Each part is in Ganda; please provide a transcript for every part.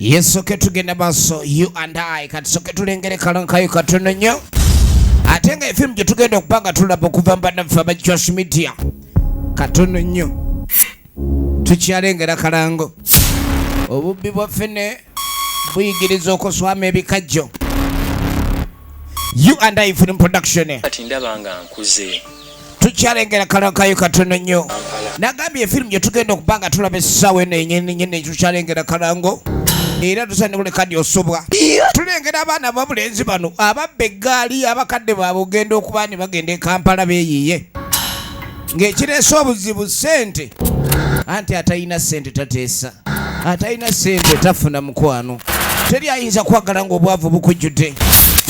Yesoke tugenda maaso, You and I. Kati soke tulengere kalankayo katono nnyo, ate nga efirimu gye tugenda okuba nga tulaba okuva mu bannaffe aba Josh Media. Katono nnyo tukyalengera kalango. Obubbi bwa ffene buyigiriza okuswama ebikajjo. You and I Film Production. Kati ndaba nga nkuze. Tukyalengera kalankayo katono nnyo. Nagambye efirimu gye tugenda okuba nga tulaba essaawa eno yenyini nyini, tukyalengera kalango era tusaanide kuleka ndi osobwa. Tulengera abaana babulenzi bano ababba eggaali, abakadde baabwe ogenda okuba ne bagenda e Kampala beeyiye, ng'ekireese obuzibu ssente, anti atalina ssente tateesa, atalina ssente tafuna mukwano, teri ayinza kwagala ng'obwavu bukujjudde.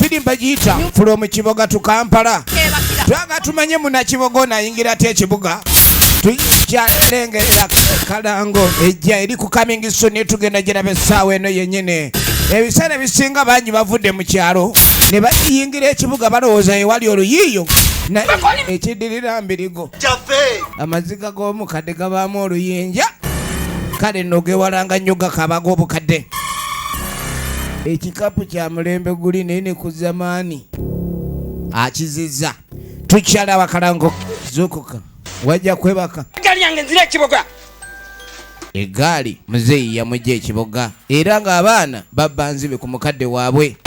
Firimu bagiyita From Kiboga to Kampala. Twaga tumanye munakiboga ono ayingira atya ekibuga. Tukyalengera kalango ejja eri ku coming soon, tugenda giraba essaawa eno yennyini. Ebiseera ebisinga bangi bavudde mu kyalo ne bayingira ekibuga, balowooza ewali oluyiiyo, ekiddirira mbirigo. Amaziga g'omukadde gabaamu oluyinja, kale nno gewalanga nnyo gakaaba g'obukadde. Ekikapu kya mulembe guli naye ne ku zamaani akizizza. Tukyalaba kalango. Zuukuka, wajja kwebaka. Eggaali yange nzira ekiboga. Eggaali muzeeyi yamujja ekiboga, era ng'abaana babba nzibe ku mukadde waabwe.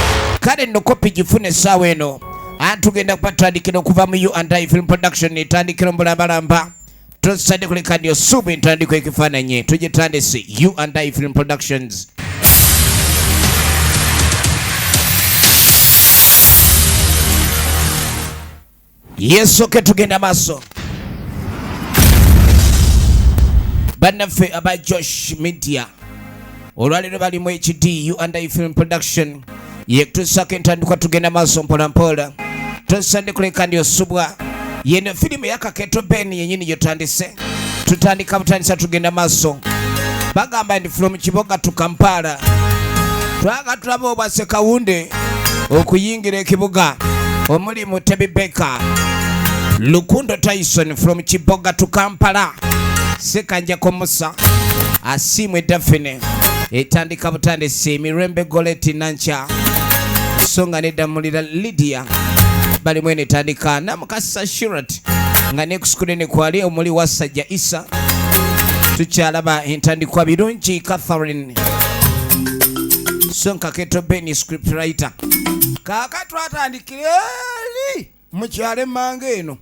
Kale nno kopi gifune essaawa eno, antugenda kuba tutandikira okuva mu You and I Film Production, etandikira omulambalamba. Tosadde kuleka ndi osuubu entandikwa ekifaananyi tugitandise. You and I Film Productions. Yesoke tugenda maaso. Bannaffe aba Josh Media olwaleero balimu ekidi You and I Film Production yekutusako entandikwa. Tugenda maaso mpolampola, tosande kuleka ndi osubwa. Yeno firimu yakaketo Ben yenyini gyotandise, tutandika butandisa, tugenda maaso. Bagamba nti from Kiboga to Kampala. Twaga tulaba obwa Sekawunde okuyingira ekibuga, omuli Mutebi Baker, Lukundo Tyson, from Kiboga to Kampala, Sekanjako Musa, Asiimwe Daphne. Etandika butandisi. Mirembe Goleti Nancha, so nga nedamulira Lydia balimu eno etandika. Namukasa Shirat nga nekusukunene kwali omuli Wasajja Isa. Tukyalaba entandikwa birungi Catherine so Nkaketo Ben script writer. Kaaka twatandikira eri mukyalo emmanga eno.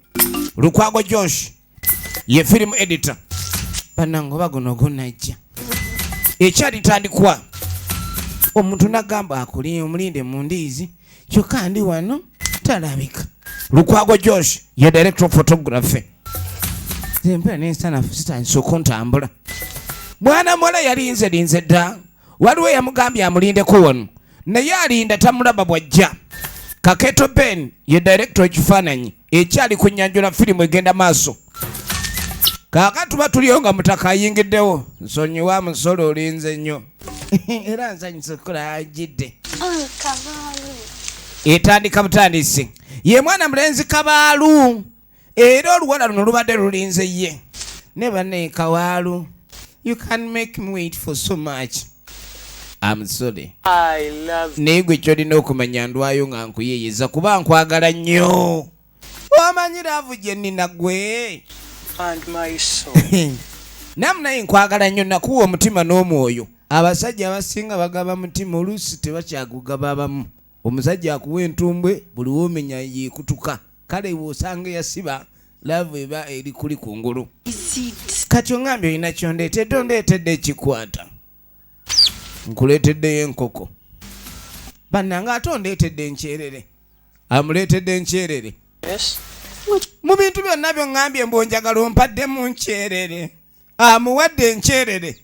Lukwago Josh ye film editor. Bannange, oba guno gunajja ekyalitandikwa, omuntu nagamba akuli omulinde mu ndiizi, kyokka ndi wano talabika. Lukwago Josh ye director of photography. Empera n'ensanafu zitandise okuntambula. Mwana muwala yalinze linze dda, waliwo eyamugambye amulindeko wano, naye alinda tamulaba bw'ajja. Kaketo Ben ye director ekifaananyi ekyali ku nyanjula firimu egenda maaso. Kaaka tuba tuliyo nga mutaka ayingiddewo. Nsonyiwa musolo, olinze nnyo, era nsanyusa okukola ajidde. Etandika butandisi. Ye mwana mulenzi Kabaalu, era oluwala luno lubadde lulinze ye ne banne. Kawaalu, you can make me wait for so much. I'm sorry. I love Naye gwe kyolina okumanya, ndwayo nga nkuyeeyeza kuba nkwagala nnyo. Omanyi love gye nnina gwe and my soul. Namu naye nkwagala nnyo, nakuwa omutima n'omwoyo. Abasajja abasinga bagaba mutima, oluusi tebakyagugaba abamu. Omusajja akuwa entumbwe, buli woomenya yekutuka. Kale bw'osanga eyasiba love eba eri kuli kungulu. Kati oŋambye olina kyondeetedde, ondeetedde ekikwata, nkuleeteddeyo enkoko. Bannange, ate ondeetedde enkyerere, amuleetedde enkyerere. Yes. Mu bintu byonna byoŋŋambye mbu onjagala, ompaddemu nkyerere, amuwadde enkyerere.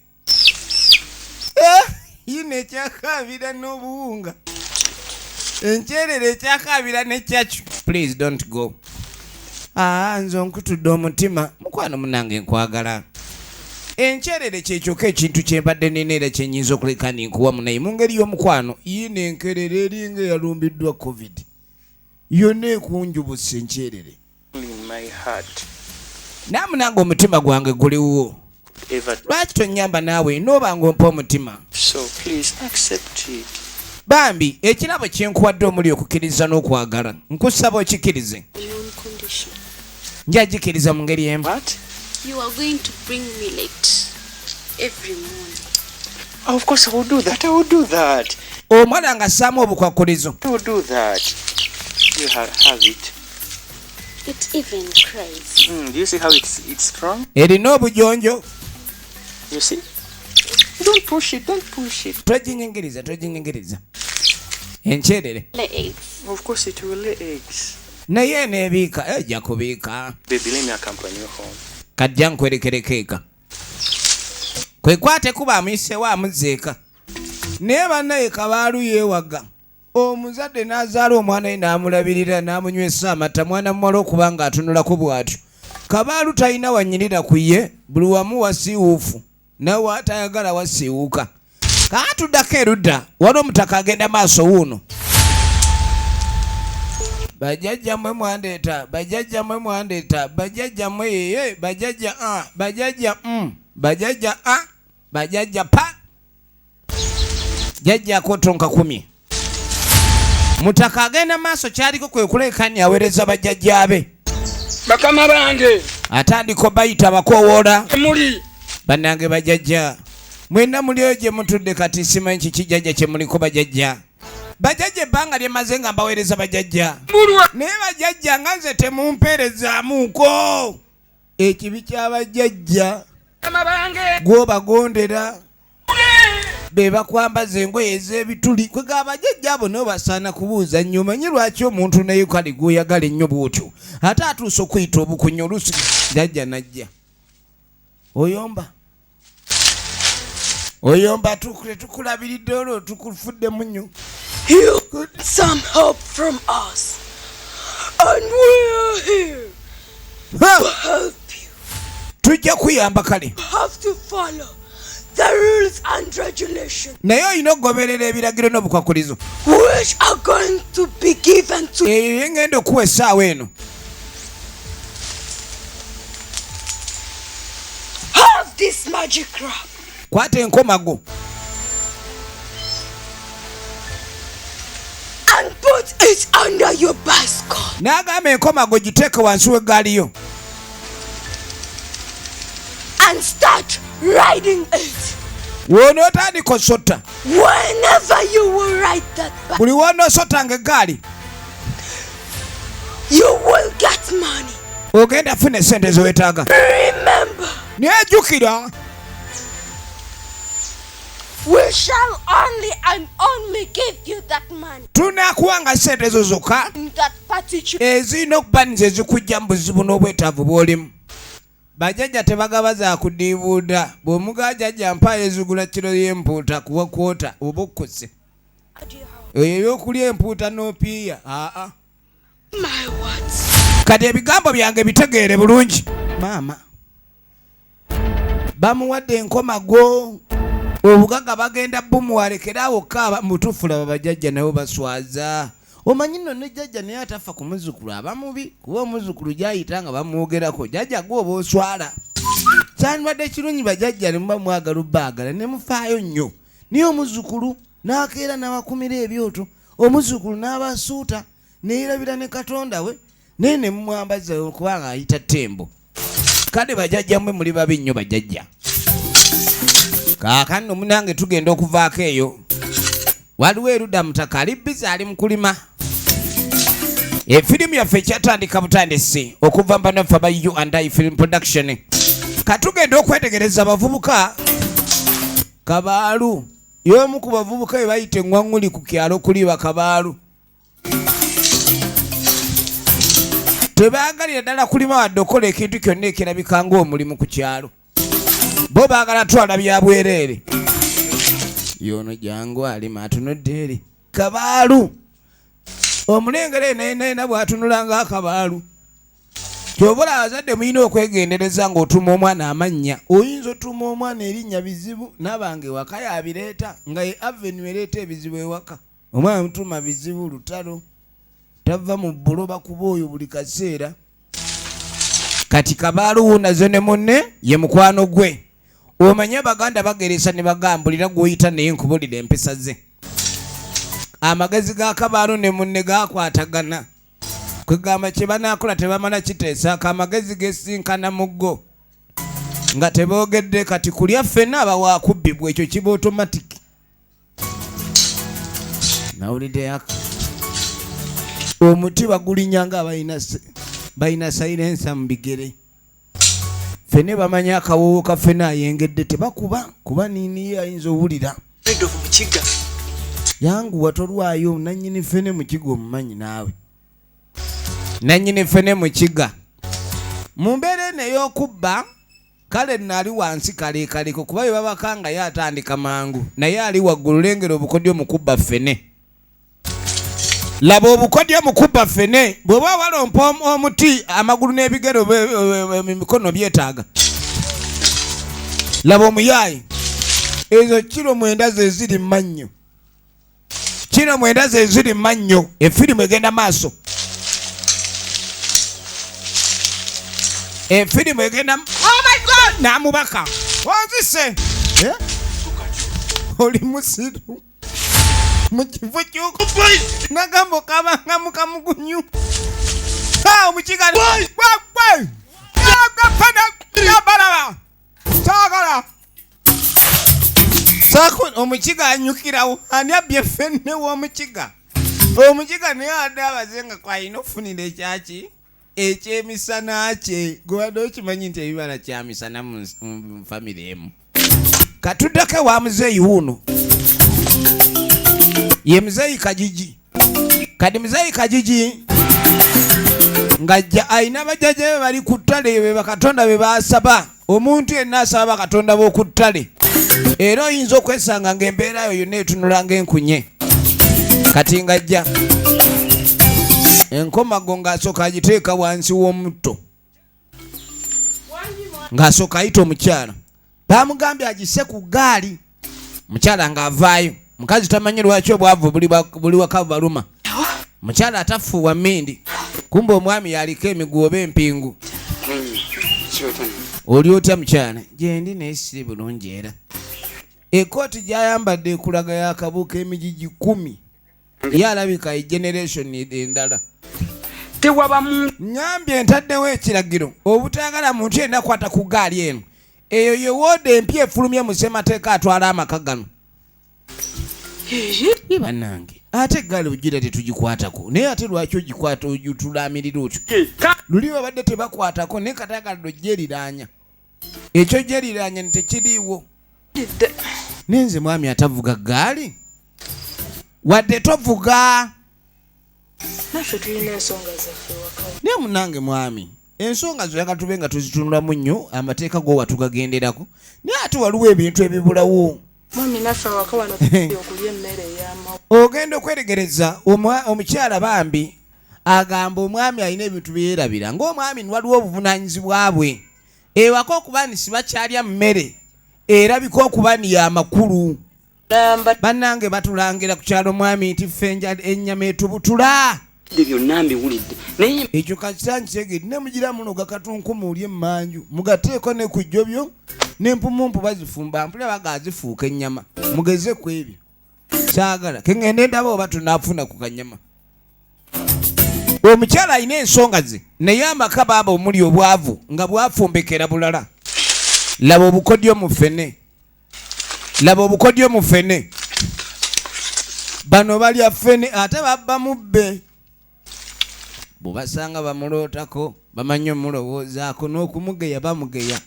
Eh, yino ekyakaabira n'obuwunga, enkyerere ekyakaabira nekyacu. Please don't go. Aa, nze onkutudde omutima, mukwano munange, nkwagala. Enkyerere kyekyokka ekintu kyembadde nina era kyenyinza okuleka ninkuwa munaye mu ngeri y'omukwano. Yiino enkerere eringa eyalumbiddwa COVID, yonna ekunjubuse enkyerere. In my heart. Naamunange, omutima gwange guliwo. ever. Lwaki tonyamba naawe nooba ng'ompa omutima? So please accept it. Bambi, ekirabo kyenkuwadde omuli okukkiriza n'okwagala, nkusaba okikkirize. On one condition. Njagikiriza mu ngeri emu. What? You are going to bring millet every morning. Of course, I will do that. I will do that. Omwana nga ssaamu obukwakkulizo. I will do that. You have it. It even cries. Do you see how it's strong? Erina obujonjo. You see? Don't push it. Don't push it. Toginyingiriza, toginyingiriza enkyerere. Lay eggs. Of course, it will lay eggs. Naye eneebiika, ejja kubiika. Baby, let me accompany you home. Kajja nkwerekereko eka. Kwekwate kuba amuyiseewo amuzza eka, naye bannaye kabaalu yeewaga. Omuzadde n'azaala omwana we n'amulabirira n'amunywesa amata, mwana muwala okuba nga atunulako bw'atyo. Kabaalu talina wanyirira ku ye, buli wamu wasiiwuufu, nawe atayagala wasiiwuuka. Kaatuddako erudda, wali omutaka agenda maaso wuuno. Bajjajja mmwe mwandeeta, bajjajja mmwe mwandeeta, bajjajja mmwe yeye, bajjajja a, bajjajja bajjajja a, bajjajja pa, jjajja akotonka kumye. Mutaka agenda maaso, kyaliko kwe kulekani aweereza bajjajjaabe. Bakama bange. Atandika obayita, bakowoola. Muli. Bannange bajjajja mwenna muliyo gye mutudde, kati simanyi kiki jjajja kye muliko. Bajjajja, bajjajja, ebbanga lye maze nga mbaweereza bajjajja, Bulwa. naye bajjajja nga nze temumpeerezaamuuko. Ekibi ky'abajjajja Bakama bange. gw'obagondera be bakwambaza engoye ez'ebituli. Kwega abajjajja abo nabo basaana kubuuza nnyo. Omanyi lwaki omuntu naye kale gw'oyagala ennyo bw'otyo ate atuuse okuyita obukunya? Oluusi jjajja najja oyomba oyomba, tukulabiridde olwo tukufuddemu nnyo. You some help from us. And we are here Ha! to help you. Tujja kuyamba kale. You have to follow the rules and regulations Naye olina okugoberera ebiragiro n'obukwakulizo which are going to be given to eyo yengenda okuwa essaawa eno. Have this magic rap Kwata enkomago and put it under your bicycle. N'agamba enkomago giteeke wansi w'eggaali yo. And start riding it. Woonootandika osotta. Whenever you will ride that bike, Buli woonoosotanga eggaali, you will get money. ogenda funa esente zeweetaaga. Remember, Naye jjukira, we shall only and only give you that money tunaakuwanga sente ezo zokka in that particular ezirina okuba nze ezikujja mu buzibu n'obwetaavu bw'olimu. Bajjajja tebagaba za kudiibuuda. Bw'omugaa jjajja mpaayo ezigula kiro y'empuuta kuwa kwota oba okkuse eyo ebyokulya empuuta n'opiiya aa. My words. Kati ebigambo byange bitegeere bulungi. Maama bamuwadde enkomago, obugaga bagenda bumuwalekeraawo kaaba mutuufu. Laba bajjajja nabo baswaza. Omanyi nno ne jjajja naye atafa ku muzzukulu aba mubi, kuba omuzzukulu gyayita nga bamwogerako. Jjajja gwe oba oswala. Kyandibadde kirungi bajjajja ne muba mwagala obbaagala ne mufaayo nnyo, naye omuzzukulu n'akeera n'abakumira ebyoto, omuzzukulu n'abasuuta neerabira ne Katonda we, naye ne mumwambaza kubanga ayita ttembo. Kale bajjajja mmwe muli babi nnyo bajjajja. Kaakano munange tugenda okuvaako eyo, waliwo erudda mutaka ali busy, ali mu kulima. Efirimu yaffe ekyatandika butandisi okuva mbanaffe aba U and I Film Production. Katugenda okwetegereza abavubuka. Kabaalu y'omu ku bavubuka be bayita eŋŋwaŋŋuli ku kyalo. Kuliba kabaalu tebaagalira ddala kulima wadde okukola ekintu kyonna ekirabika ng'omulimu ku kyalo. Bo baagala twala bya bwereere. Yono jangu alima, atunudde eri kabaalu. Omulengere nayenayena bw'atunula ng'akabaalu. Kyova olaba abazadde mulina okwegendereza ng'otuuma omwana amannya. Oyinza otuuma omwana erinnya Bizibu, nabange ewaka yabireeta nga ye avenue ereeta ebizibu ewaka. Omwana mutuuma Bizibu, lutalo tava mu bulo, bakuba oyo buli kaseera. Kati kabaalu wuunazo ne munne ye mukwano gwe. Omanyi Abaganda bageresa ne bagambulira gw'oyita naye nkubulira empisa ze. Amagezi ga Kabaalo ne munne gakwatagana. Kwegamba kye banaakola tebamala kiteesaako, amagezi gesinkana mu go nga teboogedde. Kati kulya ffenna aba wakubbibwa, ekyo kiba automatic. Nawulidde aka omuti bagulinya nga balina silencer mu bigere. Ffene bamanyi akawoowo ka ffene ayengedde, tebakuba kuba niiniye ayinza owulira. Afraid of Mukiga. Yanguwa, tolwayo. Nannyini ffene Mukiga omumanyi naawe, nannyini ffene Mukiga mu mbeera eno ey'okubba. Kale nno ali wansi kaleekaleko kuba bye babaka nga ye atandika mangu, naye ali waggulu. Lengera obukodyo mu kubba ffene, laba obukodyo mu kubba ffene. Bw'oba walompa omuti, amagulu n'ebigere emikono byetaaga. Laba omuyaayi, ezo kiro 90 ze ziri mu mannyo, kiro 90 ze ziri mu mannyo. Efirimu egenda maaso, efirimu egenda. Oh my God, n'amubaka onzise. Eh? Oli musiru mu kifo ky'oku nagamba okabanga mukamugunyu omukiga balaba saagala saako. Omukiga anyukirawo, ani abbye ffenne w'omukiga? Omukiga naye adde abaze nga kwalina okufunira ekyaki ekyemisana kye. Gwebadde okimanyi nti ebibala kyamisana mu famire emu. Katuddako ewa muzeeyi wuuno, ye muzeeyi Kajiji. Kati muzeeyi Kajiji ng'ajja alina bajjajja be bali ku ttale, be bakatonda be baasaba. Omuntu yenna asaba bakatonda b'oku ttale, era oyinza okwesanga ng'embeera yo yonna etunula ng'enkunye. Kati ng'ajja enkomago ng'asooka agiteeka wansi w'omutto, ng'asooka ayita omukyala. Bamugambye agise ku ggaali. Mukyala ng'avaayo, mukazi tamanyi lwaki obwavu buli waka bubaluma. Mukyala atafuuwa mmindi, kumbe omwami yaliko emiguwa oba empingu. Oli otya mukyala? Gyendi, naye siri bulungi. Era ekooti gy'ayambadde ekulaga yakabuuka emigigi 10. Ye alabika generation endala. Tewaba muntu. Ŋŋambye ntaddewo ekiragiro obutayagala muntu yenna kwata ku ggaali eno. Eyo ye wooda empya efulumye mu ssemateeka atwala amaka gano. Ye bannange, ate eggaali bugira tetugikwatako, naye ate lwaki ogikwata ogitulaamirira otyo? Luli babadde tebakwatako, naye katayagala ojjeriraanya. Ekyo jeriraanya tekiriiwo. Nenze mwami atavuga ggaali, wadde tovuga. Naffe tulina ensonga zaffe waka. Naye munange mwami, ensonga zoyagala tube nga tuzitunulamu nnyo, amateeka go watugagenderako, naye ate waliwo ebintu ebibulawo. Mwami, naffe awaka wano tuli okulya emmere ey'amawa. Ogenda okweregereza omukyala bambi agamba omwami alina ebintu byerabira, ng'omwami waliwo obuvunaanyizibwa bwe ewaka okuba nti sibakyalya mmere erabika okuba ni yamakulu. Namba. Bannange batulangira ku kyalo mwami nti ffe ennyama etubutula. Byonna mbiwulidde, naye Ekyo kasita nkitegedde, ne mugira munoga katunkumu oli emmanju mugateeko ne ku jjobyo n'empumumpu bazifumba mpulira bagazifuuka ennyama. Mugeze ku ebyo, saagala keŋŋende ndaba oba tunaafuna ku kanyama. Omukyala alina ensonga ze, naye amaka baaba omuli obwavu nga bwafumbekera bulala. Laba obukodyo mu ffene, laba obukodyo mu ffene. Bano balya ffene ate babba mubbe. Bwebasanga bamulootako, bamanyi omulowoozaako n'okumugeya bamugeya.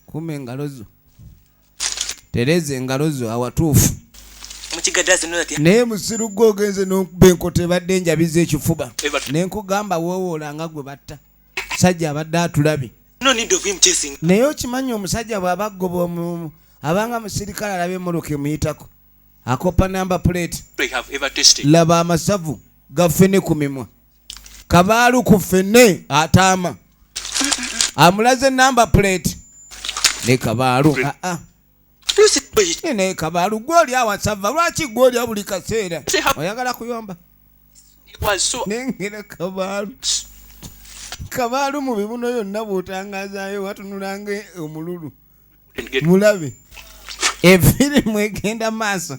Kuma engalo zo, tereza engalo zo awatuufu. Mukiga doesn't know that he Naye musiru gwe, ogenze n'okuba enkota ebadde enjabiza ekifuba, nenkugamba woowoola nga gwe batta. Sajja abadde atulabye. No need of him chasing. Naye okimanyi omusajja bw'aba aggoba abanga musirikale alaba emmotoka emuyitako akopa number plate. I have ever tasted. Laba amasavu ga ffene ku mimwa, kabaalu ku ffene ataama amulaze number plate ne kabaalu. Aa. You see, but he Naye kabaalu gwe oli awasava, lwaki gwe olya buli kaseera? Oyagala kuyomba? Was so Nengera kabaalu, kabaalu mu bibuno yonna bw'otangazaayo watunulanga omululu. Mulabe efirimu egenda maaso,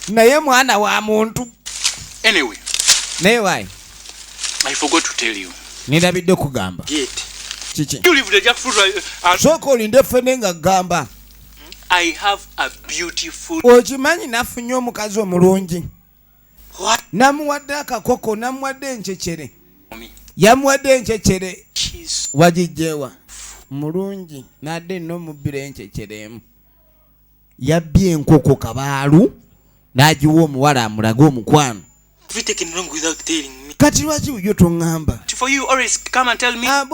naye mwana wa muntu. Anyway, Naye waayi, I forgot to tell you. Nirabidde okugamba. Get. Kiki? You leave the jackfruit. Sooka olinde ffene nga gamba. I have a beautiful. Okimanyi nafunye omukazi omulungi. What? Namuwadde akakoko, namuwadde enkyekere. For me. Yamuwadde enkyekere. She's Wagijjewa mulungi, nadde nomubbira enkyekere emu. Yabbye enkoko kabaalu n'agiwa omuwala amulage omukwano. Have you taken long without telling me? Kati lwaki bujo toŋŋamba? For you always come and tell me, Ah,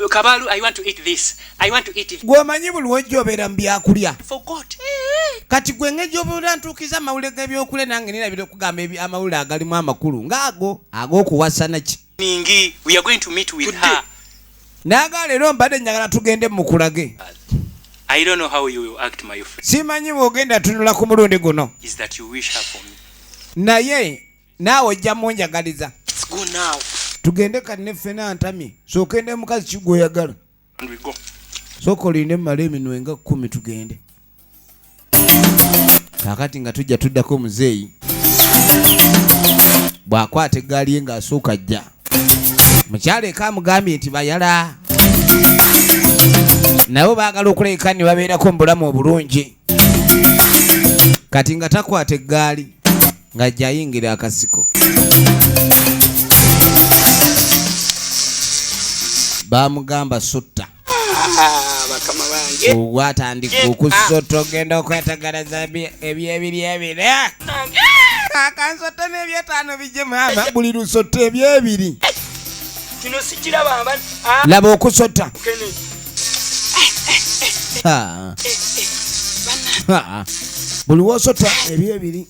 Kabalu, I want to eat this. I want to eat it. Gweomanyi buli wojja obeera mu byakulya. Forgot. Kati gwe ng'ejja obeera ntuukiza amawulire g'ebyokulya, nange nirabira okugamba amawulire agalimu amakulu ng'ago ag'okuwasa naki. Ningi, we are going to meet with her. Naga leero mbadde njagala tugende mukulage. I don't know how you will act, my friend. Simanyi bw'ogenda tunula ku mulundi guno. Is that you wish her for me? Naye naawe ojja munjagaliza. Let's go now. Tugende kanne ffena ntamye, sookende mukazi ki gw'oyagala. And we go. Sooka olinde mumale eminwe nga 10 tugende. Kaakati nga tujja tuddako muzeeyi bw'akwata eggaali ye ng'asooka ajja mukyalo eka amugambye nti bayala nabo baagala okulabika ne babeerako mu bulamu obulungi. Kati nga takwata eggaali ng'ajja ayingira akasiko, baamugamba sutta. Bakama bange. Ogwatandika okusota, ogenda okwetegereza ebyebiri ebiri akansota n'ebyetaano bijje maama, buli lusota ebyebiri. Kino sikiraba mba. Laba okusota. Kene. Ha. Ha. Buli wosota ebyebiri.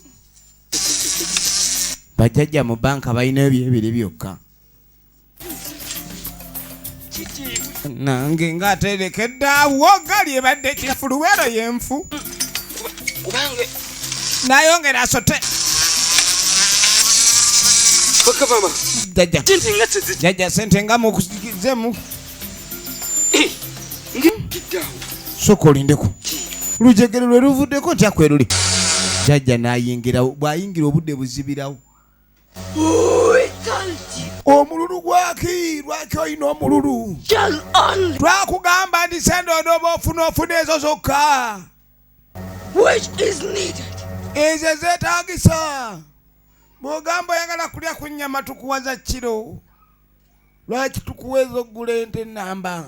Bajjajja mu banka balina ebyebiri byokka. Nange ng'aterekedde awo gali ebadde kifuluwero y'enfu. Kubange. Nayongera asote. Bakabama. Jjajja. Sente nga tezi. Jjajja sente nga mukuzemu. Ngiddawo. Sooka olindeko. Lujegere lwe luvuddeko ntya kwe luli. Jjajja n'ayingirawo, bw'ayingira obudde buzibirawo. Omululu gwaki? Lwaki olina omululu? Shall only Twakugamba nti sente onooba ofuna ofuna ezo zokka. which is needed. Ezo ezeetaagisa. Bw'ogamba oyagala kulya ku nnyama tukuwaza kiro. Lwaki tukuwa ezo oggula ente ennamba?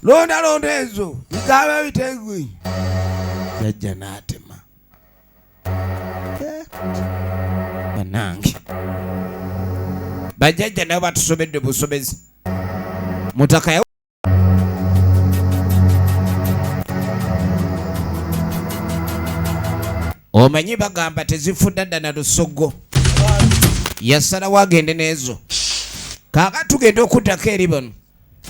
Londa londa ezo bigaba bitegwe. Jjajja n'atema. Bannange. Bajjajja nabo batusobedde busobezi. Mutaka omanyi bagamba tezifudda dda na lusogo. Yasalawo agende n'ezo. Kaakati tugenda okuddako eri bano.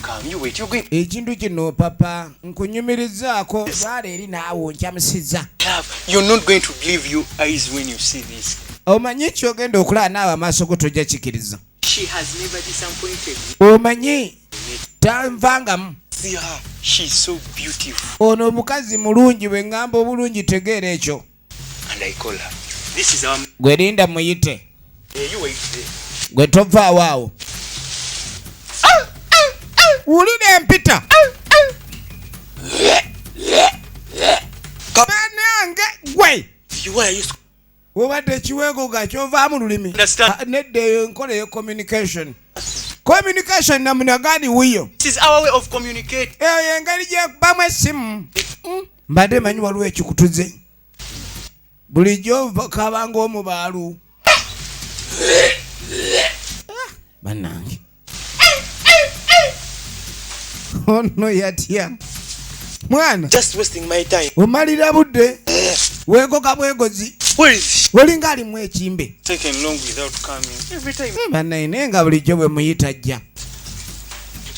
Come, you wait. You're going. Ekintu kino papa nkunyumirizaako twala eri naawe onkyamusiza. Love, you're not going to believe your eyes when you see this. Omanyi kyogenda okulaba naawe amaaso go tojja kikiriza. She has never disappointed me. Omanyi tanvangamu. See her. She's so beautiful. Ono omukazi mulungi, bwe ŋŋamba obulungi tegeera ekyo. And I call her. This is our. Gwe linda muyite. Yeah, you wait there. Gwe tovaawo awo. Wulira empita. Bannange gwe. You why are you Wobadde ekiweego ga kyovaamu lulimi. Understand. Ah, nedda, eyo enkola eyo communication. Communication namuna gani wuyo? This is our way of communicating. Eyo engeri gyekubamu essimu. Mbadde manyi waliwo ekikutuze. Bulijjo kabanga omubaalu. Ah, bannange. Ono yatya. Mwana. Just wasting my time. Omalira budde. Weegoga bwegozi. Where is she? Olinga alimu ekimbe. Taken long without coming. Every time. Bannaye naye nga bulijjo bwe muyita ajja.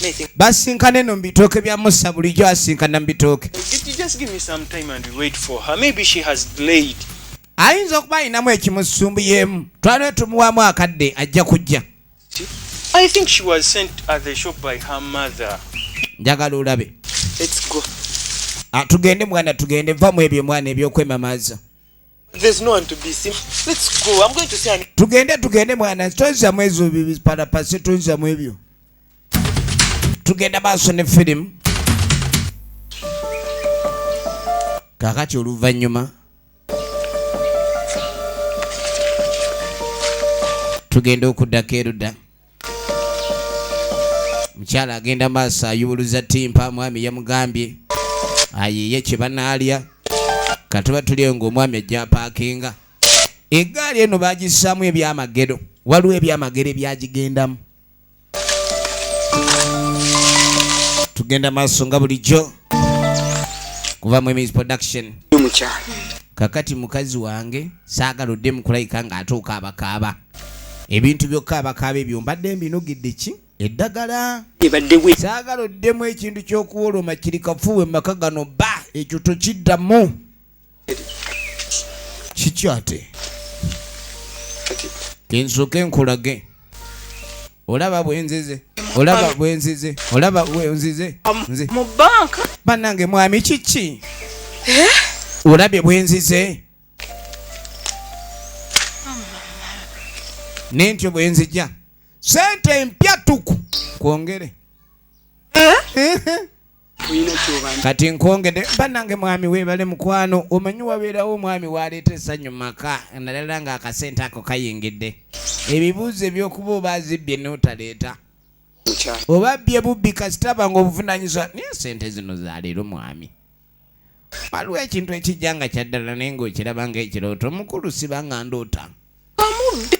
Nathan, Basinkana eno mu bitooke bya Musa, bulijjo asinkana mu bitooke. you just give me some time and we wait for her. Maybe she has delayed. Ayinza okuba ayinamu ekimusumbuyemu, twaliwo tumuwaamu akadde ajja kujja. I think she was sent at the shop by her mother. Njagala olabe. Let's go. Ah, tugende mwana, tugende, va mu ebyo mwana ebyokwemamaza. There's no one to be seen. Let's go. I'm going to see an Tugende, tugende mwana, tonzamu ezo bipalapase, tonzamu ebyo. Tugenda maaso ne firimu. Kakati oluvannyuma tugenda okuddako erudda. Mukyala agenda maaso ayubuluza timpa. Mwami yamugambye ayiye kye banaalya. Katuba tuliyo ng'omwami ajja apaakinga eggaali eno. Bagissaamu ebyamagero, waliwo ebyamagero ebyagigendamu. Tugenda maaso nga bulijjo kuva mu Emis Production. Omukyala. Kakati mukazi wange, saagala odde mukulayika ng'ate okaabakaaba ebintu byokkaabakaaba ebyo. Mbadde mbinogedde ki eddagala. Ebadde bwe Saagala oddemu ekintu ky'okuwoloma kiri kafuuwe mu maka gano. Ba ekyo tokiddamu. Kiki ate? Kati Kensooke nkulage. Olaba bwenzize, olaba bwenzize, olaba bwenzize nze. Mu banka. Bannange, mwami, kiki? Olabye bwenzize nentyo bwenzija sente empya tuku kwongere. Olina kyobanja. Kati nkwongedde. Bannange mwami, weebale mukwano. Omanyi wabeerawo omwami waleeta essanyu mu maka, naddala ng'akasente ako kayingidde. Ebibuuzo ebyokuba oba azibbye n'otaleeta Mukyala. oba bbye bubbi, kasitaba nga obuvunanyizibwa. Naye sente zino za leero mwami, waliwo ekintu ekijja nga kyaddala naye ng'okiraba ng'ekirooto. Mukulu, siba nga ndoota.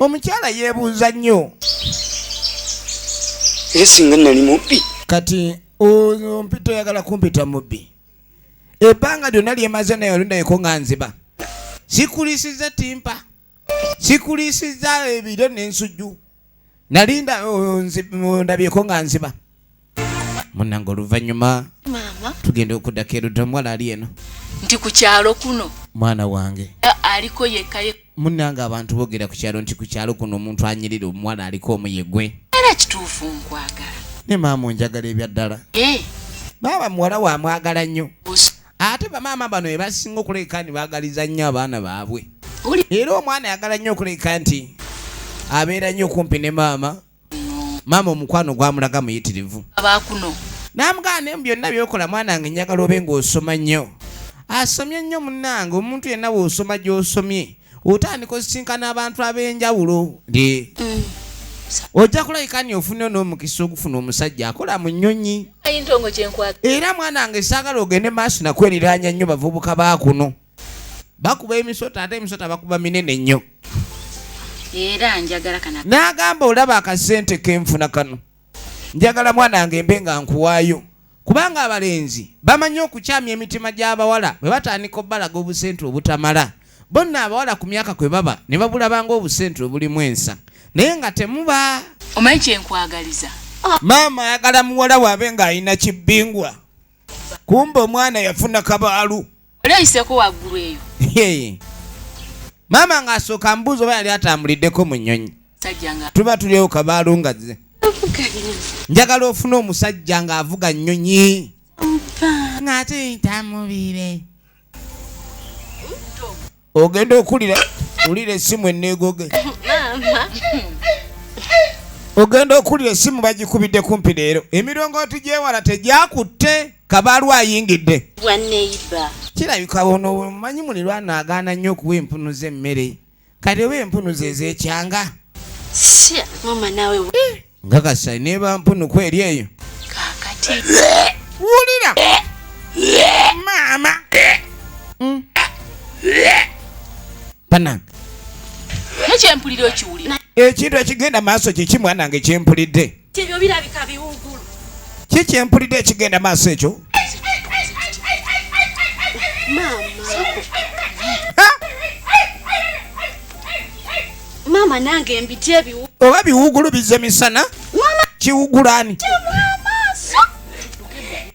Omukyala yeebuuza nnyo. Era singa nali mubbi. Kati ompita, oyagala kumpita mubbi? Ebbanga lyonna lyemaze naye olundayeko nga nziba, sikulisiza timpa, sikulisiza ebiro n'ensujju, nalinda ndabyeko nga nziba. Munange, oluvannyuma Maama. tugenda okuddako erudda. Omuwala ali eno. Nti ku kyalo kuno Mwana wange. aliko yekka yekka. Munnange, abantu boogera ku kyalo nti ku kyalo kuno omuntu anyirira omuwala aliko omuyegwe. Era kituufu, nkwagala. Ne maama, onjagala ebya ddala? Eh, Maama, muwala wamwagala nnyo. Os- Ate bamaama bano be basinga okuleka nti baagaliza nnyo abaana baabwe. Oli Era omwana ayagala nnyo okuleka nti abeera nnyo okumpi ne maama. Maama omukwano gwamulaga muyitirivu. Abakuno. N'amugamba, naye mu byonna byokola, mwana wange, njagala obe ng'osoma nnyo. Asomye nnyo. Munnange, omuntu yenna bw'osoma gy'osomye otandika osisinkana abantu ab'enjawulo nti ojja kulabika ni ofune n'omukisa ogufuna omusajja akola mu nnyonyi. Ayintongo kyenkwagala. Era mwana wange, saagala ogende maaso nakweriraanya nnyo bavubuka baakuno. Bakuba emisota, ate emisota bakuba minene nnyo. Era njagala kana. N'agamba, olaba akasente kenfuna kano, njagala mwana wange mbe nga nkuwaayo, kubanga abalenzi bamanyi okukyamya emitima gy'abawala bwe batandika obbalaga obusente obutamala. Bonna abawala ku myaka kwe baba ne babulabanga obusente obulimu ensa, naye nga temuba. Omanyi kyenkwagaliza? Maama ayagala muwala waabe ng'alina kibbingwa, kumbe omwana yafuna kabaalu. Oli oyiseko waggulu eyo. Hey. Maama ng'asooka mbuuza oba yali atambuliddeko mu nnyonyi. Sajja nga Tuba tulyewo kabaalu nga zze. Njagala ofune omusajja ng'avuga nnyonyi ng'ate tamubire. Ogenda okulira wulira essimu eneegoge. Ogenda okulira essimu bagikubidde kumpi leero. Emirongooti gyewala tegyakutte, kabaalu ayingidde. Bwa neighbor. Kirabika ono omanyi mulirwana agaana nnyo okuwa empunu z'emmere. Kati oba empunu ze ezekyanga. Sha, mama nawe. Nkakasa neba mpunu kweri eyo. Kaakati Wulira maama. Banange. Nekyempulira okiwulira. Ekintu ekigenda maaso kiki, mwana wange, kyempulidde? Ebyo birabika biwugulu. Ki kyempulidde ekigenda maaso ekyo? Maama. Ha? Maama nange mbitya ebiwugulu. Oba biwugulu bizze misana? Kiwugulani?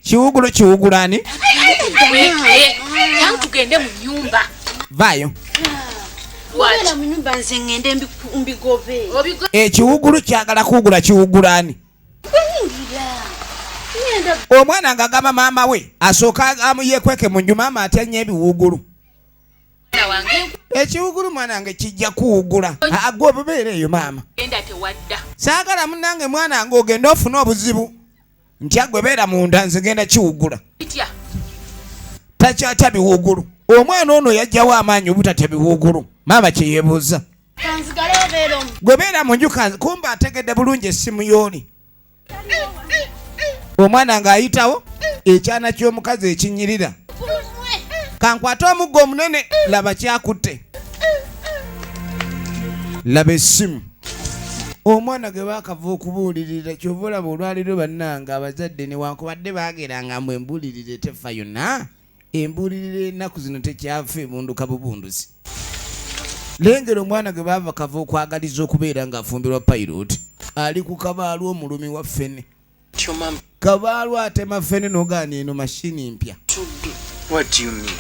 Kiwugulu kiwugulani? Jangu tugende mu nyumba. Vaayo. Wabeera mu nyumba, nze ŋŋende mbigobe. Obigo. Ekiwugulu kyagala kuwugula kiwugulani? Yingira. Omwana ng'agamba maama we asooka amuyekweke mu nju, maama atya nnyo ebiwuugulu. Ekiwugulu mwana wange kijja kuwugula. Gwe obubeera eyo maama. Saagala munnange mwana wange ogende ofune obuzibu. Ntya gwe beera munda nze ngenda kiwugula. Takyatya biwugulu. Omwana ono yajjawo amaanyi obutatya biwugulu. Maama kye yeebuuza. Gwe beera mu nju kumbe ategedde bulungi essimu y'oli. Omwana ng'ayitawo ekyana ky'omukazi ekinyirira. Kankwate omuggo omunene laba kyakutte. Laba essimu. Omwana gwe baakava okubuulirira ky'ova olaba olwaleero bannange abazadde newankubadde baageranga mbu embuulirire tefa yonna, embuulirira ennaku zino tekyafa ebunduka bubunduzi. Lengera omwana gwe baava kava okwagaliza okubeera ng'afumbirwa pilot ali ku kabaalu omulumi wa ffene. Kabaalu atema ffene n'ogaana eno mashini mpya. What do you mean?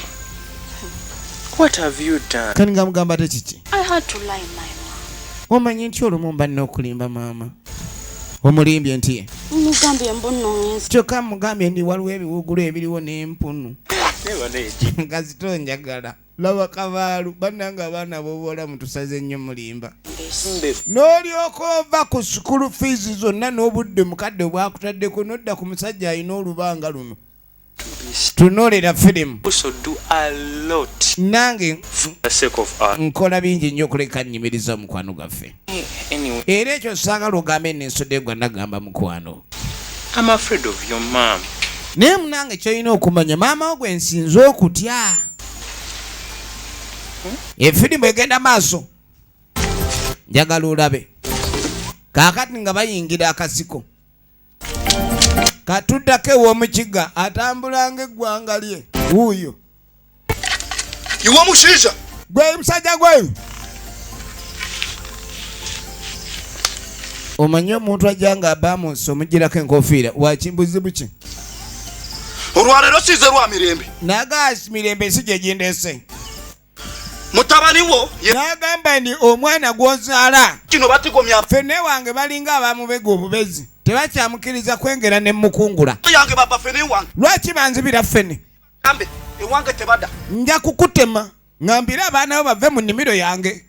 What have you done? Kati nga mugamba ate kiki? I had to lie, my mom. Omanyi nti olumu mba nina okulimba maama. Omulimbye nti Mugambye mbuno ngenze. Kyokka mugambye nti waliwo ebiwuugulu ebiriwo n'empunu. Nga zito njagala. Laba kabaalu bannange abaana b'obuwala mutusaze nnyo mulimba. N'olyoka ova ku school fees zonna n'obudde mukadde bwakutaddeko n'odda ku musajja alina olubanga luno. Tunoolera firimu. Nange nkola bingi nnyo okuleka nnyimiriza omukwano gwaffe. Era ekyo saagala ogambe nensodde gwa nagamba mukwano. I'm afraid of your mom. Naye munange kyolina okumanya maama wo gwe nsinze okutya. Efirimu egenda maaso. Njagala olabe. Kaakati nga bayingira akasiko. Katuddako ew'omukiga atambula ng'eggwanga lye. Wuuyo. Iwe mushaija. Gwe musajja gwe. Omanyi omuntu ajja nga abamusi omugirako enkofiira wakimbuzibu ki? Olwaleero size lwa mirembe. Nagaasi mirembe si gye gindeese. Mutabani wo ye N'agamba nti omwana gw'ozaala. Kino batigomya. Ffene wange balinga abamubega obubezi. Tebakyamukkiriza kwengera ne mukungula. Yange baba ffene wange. Lwaki banzibira ffene? Gambe ewange tebada. Nja kukutema ngambire abaana bo bave mu nnimiro yange.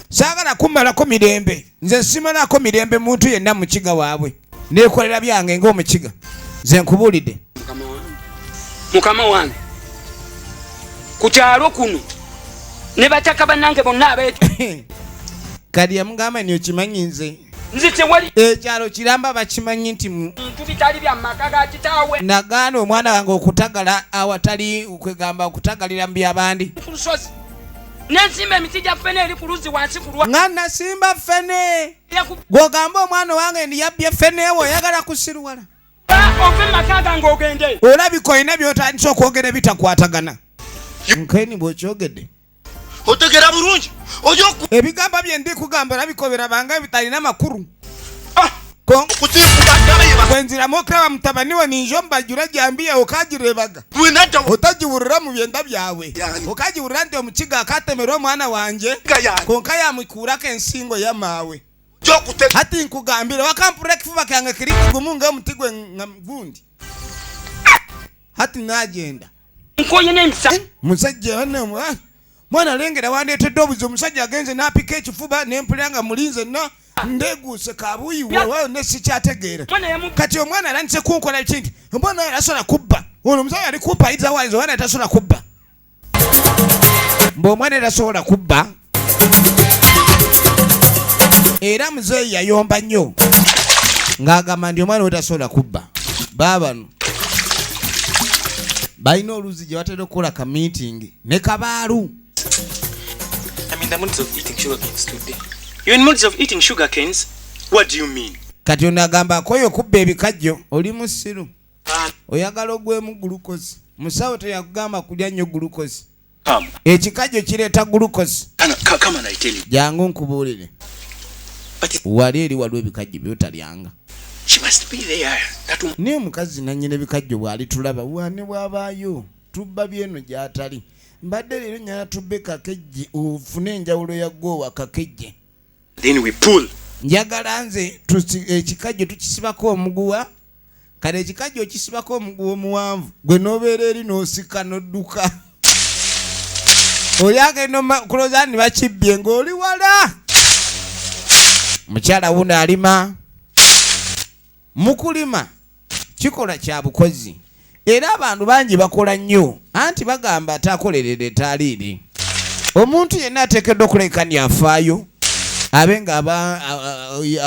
Saagala kummalako mirembe. Nze simalako mirembe muntu yenna mukiga waabwe. Neekolera byange ng'omukiga. Nze nkubuulidde. Mukama wange. Mukama wange. Ku kyalo kuno ne bataka bannange bonna abeetu. Kati yamugamba nti okimanyi nze. Nze tewali. Ekyalo kiramba bakimanyi nti bintu bitali bya maka ga kitaawe. Nagaana omwana wange okutagala awatali kwegamba okutagalira mu by'abandi. Ku lusozi. Nensimba emiti gya ffene eri ku luzzi wansi ku lwa. Nga nasimba ffene. Gw'ogamba omwana wange ndi yabbye ffene wo oyagala kusiruwala. Ove mu maka gange ogende. Olabika olina by'otandise okwogera ebitakwatagana. Nkeni bw'okyogedde. Otegera bulungi. Oyo ku- Ebigambo bye ndi kugamba olabika obirabanga ebitalina makulu. Kwenziramu okuraba mutabani we ninjo mbajura jambiya okagirebaga. Otagiwurira mu byenda byawe. Okagiwurira nti omukiga akatemera omwana wanje. Konka yamukurako ensingo y'amaawe. Hati nkugambire wakampurira ekifuba kyange kiri kigumu ng'omuti gwe nga gundi. Hati nagenda. Nkoye n'emisa. Musajja bana mwana lengera wandeetedde obuzibu. Omusajja agenze n'apika ekifuba ne mpulira nga mulinze nna ndeguuse kabuyi wewe ne sikyategeera. Kati omwana atandise kunkola kinti omwana oyo tasobola kubba. Ono omusajja ali kumpayiza wanze omwana tasobola kubba. Mbu omwana tasobola kubba. Era muzeeyi yayomba nnyo ng'agamba nti omwana oyo tasobola kubba. Baabano balina oluzzi gye batera okukola ka meeting ne kabaalu. I'm in the moods of eating sugar canes today. You're in moods of eating sugar canes? What do you mean? Kati ono agamba akoye okubba ebikajjo oli musiru. Oyagala ogwemu glucose. Musawo teyakugamba kulya nnyo glucose. Come. Ekikajjo kireeta glucose. Come and I tell you. Jangu nkubuulire. But it Wali eri waliwo ebikajjo by'otalyanga. She must be there. That woman. Naye omukazi nannyini ebikajjo bw'alitulaba wane bw'abaayo tubba byeno gy'atali. Mbadde leero nyala tubbe kakejje ofune enjawulo ya ggoowa kakejje. Then we pull. Njagala nze ekikajjo tukisibako omuguwa Kale ekikajjo okisibako omuguwa omuwanvu gwe n'obeera eri n'osika n'odduka. Oli agenda kulowooza nti bakibbye ng'oli wala. Mukyala wuno alima. Mu kulima kikolwa kya bukozi era abantu bangi bakola nnyo anti bagamba ataakolerere taaliire. Omuntu yenna ateekeddwa okulabika nti afaayo abe nga aba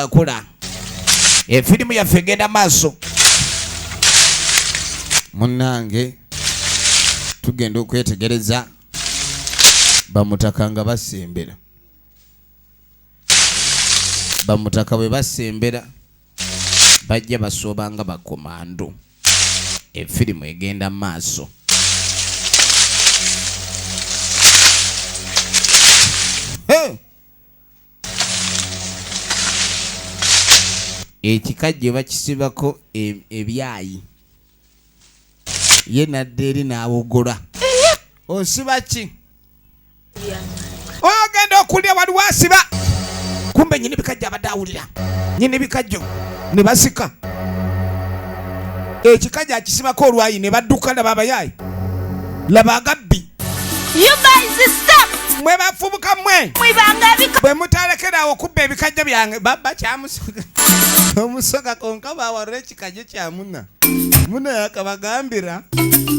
akola. Efirimu yaffe egenda maaso. Munnange tugenda okwetegereza bamutaka nga basembera. Bamutaka bwe basembera bajja basooba nga bakomando. Efirimu egenda maaso. Hey! Ekikajjo bakisibako ebyayi. Ye nadda eri n'awogola. Osiba ki? Ogenda okulya waliwo asiba. Kumbe nyini bikajjo abadde awulira. Nyini bikajjo ne basika. Ekikajjo akisibako olwayi ne badduka laba abayaayi. Laba agabbi. You guys stop. Mwe bafubuka mmwe. Mwibanga ebika. Bwe mutalekera okubba ebikajjo byange babba kyamusoga. Omusoga konka bawalula ekikajjo kya muna. Muna yakabagambira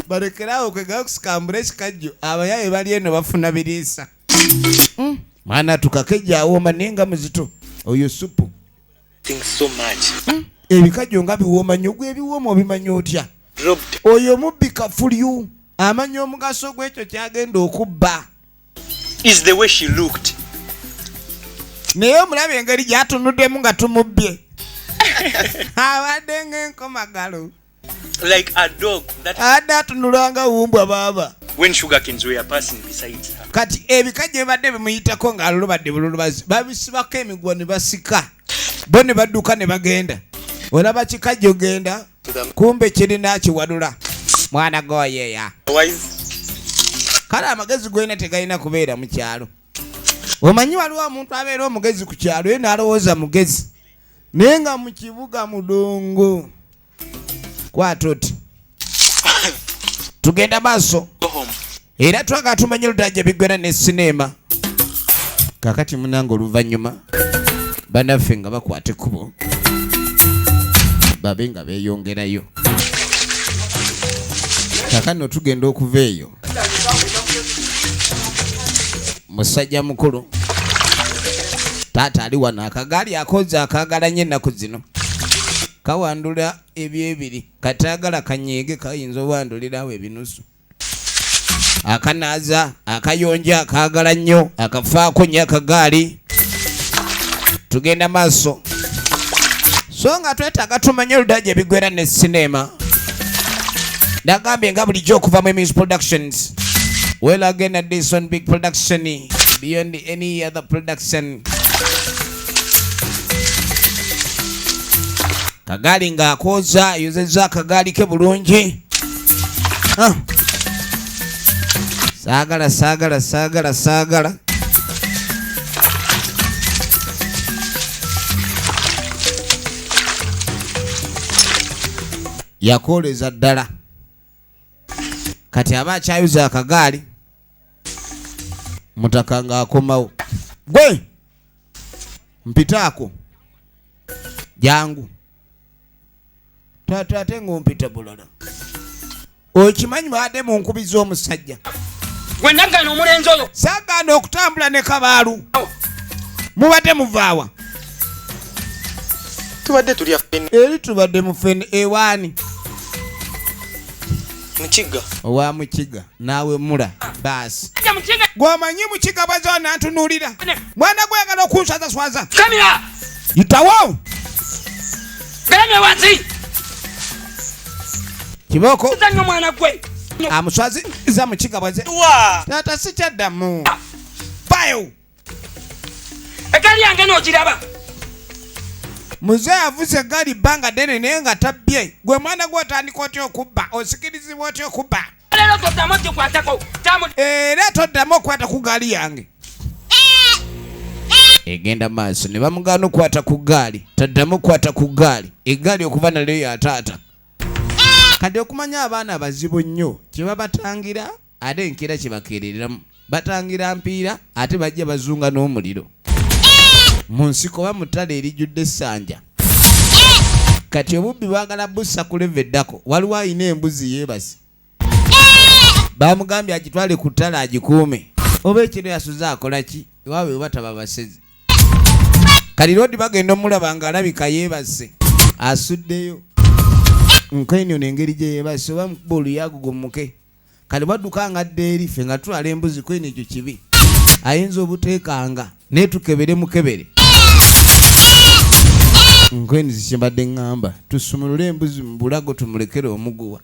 balekerawo kwegala kusikambula ekikajjo abayaaye bali eno bafuna biriisa. Mwana tukakejja awooma naye nga muzito oyo supu. Thanks so much. Ebikajjo nga biwooma nnyo, gwe ebiwooma obimanya otya? Dropped. Oyo mubbi kafulyu amanya omugaso gw'ekyo ky'agenda okubba. Is the way she looked. Naye omulaba engeri gy'atunuddemu nga tumubbye. Abadde ng'enkomagalo. Like a dog that Abadde atunula nga wumbwa baaba. When sugarcanes were passing beside her. Kati ebikajjo bibadde bimuyitako ng'alulubadde bululubazi, babisibako emiguwa ne basika. Bo ne badduka ne bagenda. Olaba kikajjo genda, kumbe kirina akiwalula. Mwana goyeya. Wise. Kale amagezi golina tegalina kubeera mu kyalo. Omanyi waliwo omuntu abeera omugezi ku kyalo ye n'alowooza mugezi, naye nga mu kibuga mudongo. Kwata oti. Tugenda maaso. Go home. Era twagala tumanye oludda gye biggwera ne sinema. Kaakati munange oluvannyuma bannaffe nga bakwata ekkubo babe nga beeyongerayo. Kaakano tugenda okuva eyo. Musajja mukulu taata ali wano akagaali akoze akaagala nnyo ennaku zino. Kawandula ebyebiri kataagala kanyeege kayinza owandulirawo ebinusu. Akanaaza akayonja akaagala nnyo akafaako nnyo akagaali. Tugenda maaso. So nga twetaaga tumanye oludda gye biggwera ne sinema. Nagambye nga bulijjo okuva mu Emis Productions. Well again at this one big production beyond any other production. Kagaali ng'akooza ayozezza akagaali ke bulungi. Saagala, saagala, saagala, saagala. Yakooleza ddala. Kati aba akyayuza akagaali. Mutaka ng'akomawo. Gwe! Mpitaako. Jangu. Taata ate ng'ompita bulala. Okimanyi baadde mu nkubi z'omusajja. Gwe nagaana omulenzi oyo. Saagaana okutambula ne Kabaalu. Mubadde muvaawa? Tubadde tulya ffene. Eri tubadde mu ffene ewaani? Mukiga. Owa Mukiga naawe mula baasi. Ajja Mukiga. Gw'omanyi Mukiga bw'azze n'antunuulira. Mwana gw'oyagala okunswazaswaza. Kamira. Yitawo. Galamye wansi. Kibooko. Kizannyo mwana gwe. Amuswaziza Mukiga bw'azze. Wa. Taata sikyaddamu. Bayo. Eggaali yange n'ogiraba. Muzeeyi avuze eggaali bbanga ddene naye nga tabbye. Gwe mwana gwe otandika otya okubba? Osikirizibwa otya okubba? Leero toddamu ogikwatako. Era toddamu okukwata ku ggaali yange. Egenda maaso ne bamugaana okukwata ku ggaali. Taddamu okukwata ku ggaali. Eggaali okuva nalyo ya taata. Kati okumanya abaana bazibu nnyo, kye babatangira ate enkeera kye bakeereramu. Batangira mpiira ate bajja bazunga n'omuliro mu nsiko oba mu ttale erijjudde essanja. Kati obubbi baagala bussa ku level eddako. Waliwo alina embuzi yeebase, bamugambye agitwale ku ttale agikuume, oba ekiro yasuze akola ki ewaabwe oba taba basezi. Kati loodi bagenda omulaba ng'alabika yeebase, asuddeyo nkaini ono engeri gye yeebase oba mukuba oluyago gumuke. Kati badduka nga adda eri, ffe nga tutwala embuzi kweno. Ekyo kibi, ayinza obuteekanga naye tukebere mukebere nkweni. Zikyembadde ŋŋamba tusumulule embuzi mu bulago tumulekere omuguwa,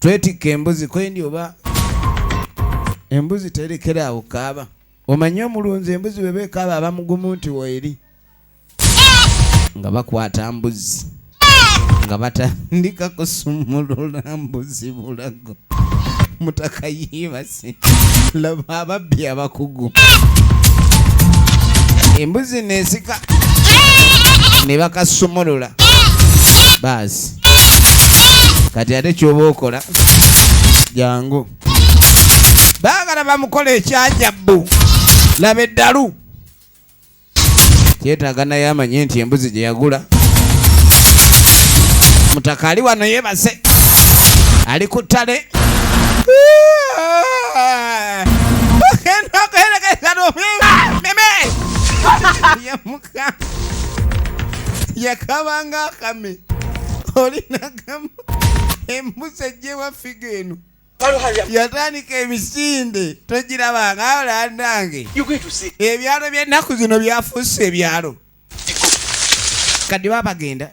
twetikka embuzi kwendi, oba embuzi terekera awo kaaba. Omanye omulunzi embuzi bweba ekaaba aba mugumu nti weeri nga bakwata mbuzi nga batandika kusumulula mbuzi bulago. Mutaka yeebase, laba ababbi abakugu, embuzi nesika ne bakasumulula. Baasi kati ate kyoba okola jangu, baagala bamukola ekyajabbu. Laba eddalu, kyetaaga naye amanye nti embuzi gye yagula. Mutaka ali wano yeebase, ali ku ttale. Ogenda okuherekeza meme yamuka yakabanga akame olinagamu embuzi ejjewa figa eno yatandika emisinde togirabanga olandange. You're going to see. Ebyalo by'ennaku zino byafuuse ebyalo. Kati baba bagenda,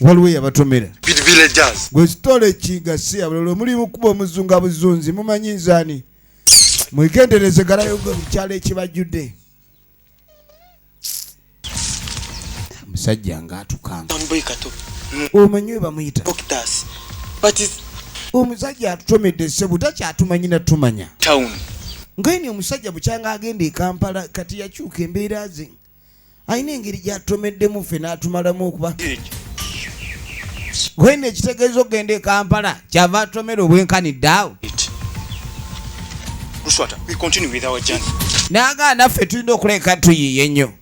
waliwo eyabatomera. With villagers. Gwe sitole kigasiya bulolo mulimu kuba omuzunga buzunzi mumanyi nzani mwegendereze galayo gwe kyalo ekibajjudde. Omusajja ng'atukanga. Town boy Kato. Omanyi we bamuyita? Doctors. But it's Omusajja atutomedde ssebu, takyatumanyi natumanya. Town. Ngaini omusajja bukyanga agenda e Kampala kati yakyuka embeera ze, alina engeri gyatutomeddemu ffe n'atumalamu okuba Village. Gwene ekitegeeza okugenda e Kampala kyava atomera obwenkanidde awo. It. Luswata, we continue with our journey. N'agaa naffe tulina okuleka tuyiiye ennyo.